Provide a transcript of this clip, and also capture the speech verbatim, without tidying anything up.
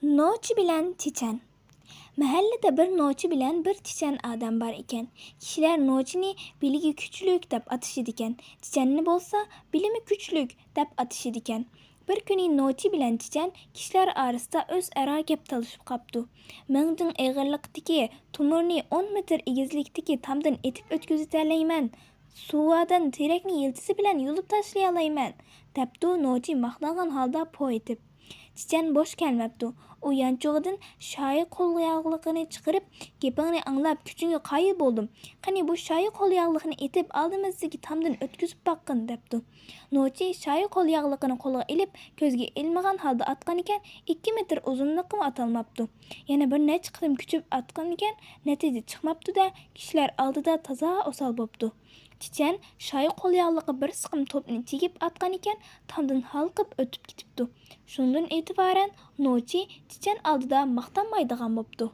نوچى بىلەن چېچەن. مەھەللىدە بىر نوچى بىلەن بىر چېچەن ئادەم بار ئىكەن. كىشىلەر نوچىنى بىلىگى كۈچلۈك دەپ ئاتىشىدىكەن، چېچەننى بولسا بىلىمى كۈچلۈك دەپ ئاتىشىدىكەن. بىر كۈنى نوچى بىلەن چېچەن كىشىلەر ئارىسىدا ئۆزئارا گەپ تالىشىپ قاپتۇ. مىڭ جىڭ ئېغىرلىقتىكى تومۇرنى ئون مېتىر ئېگىزلىكتىكى تامدىن ئېتىپ ئۆتكۈزۈۋېتەلەيمەن، سۇۋادىن تېرەكنى يىلتىزى بىلەن يۇلۇپ تاشلىيالايمەن، دەپتۇ نوچى ماختانغان ھالدا پو ئېتىپ. چېچەن بوش كەلمەپتۇ. ئۇ يانچۇقىدىن شايى قول ياغلىقىنى چىقىرىپ، گېپىڭنى ئاڭلاپ، كۈچۈڭگە قايىل بولدۇم. قېنى، بۇ شايى قول ياغلىقىنى ئېتىپ، ئالدىمىزدىكى تامدىن ئۆتكۈزۈپ باققىن، دەپتۇ. نوچى شايى قول ياغلىقىنى قولىغا ئېلىپ، كۆزگە ئىلمىغان ھالدا ئاتقانىكەن، ئىككى مېتىر ئۇزۇنلۇققىمۇ ئاتالماپتۇ. يەنە بىر نەچچە قېتىم كۈچۈپ ئاتقانىكەن، نەتىجە چىقماپتۇ-دە، كىشىلەر ئالدىدا تازا ئوسال بوپتۇ. چېچەن شايى قول ياغلىقى بىر سىقىم توپنى تېگىپ ئاتقانىكەن، تامدىن ھالقىپ ئۆتۈپ كېتىپتۇ. شۇندىن ئېتىبارەن نوچى چېچەن ئالدىدا ماختانمايدىغان بوپتۇ.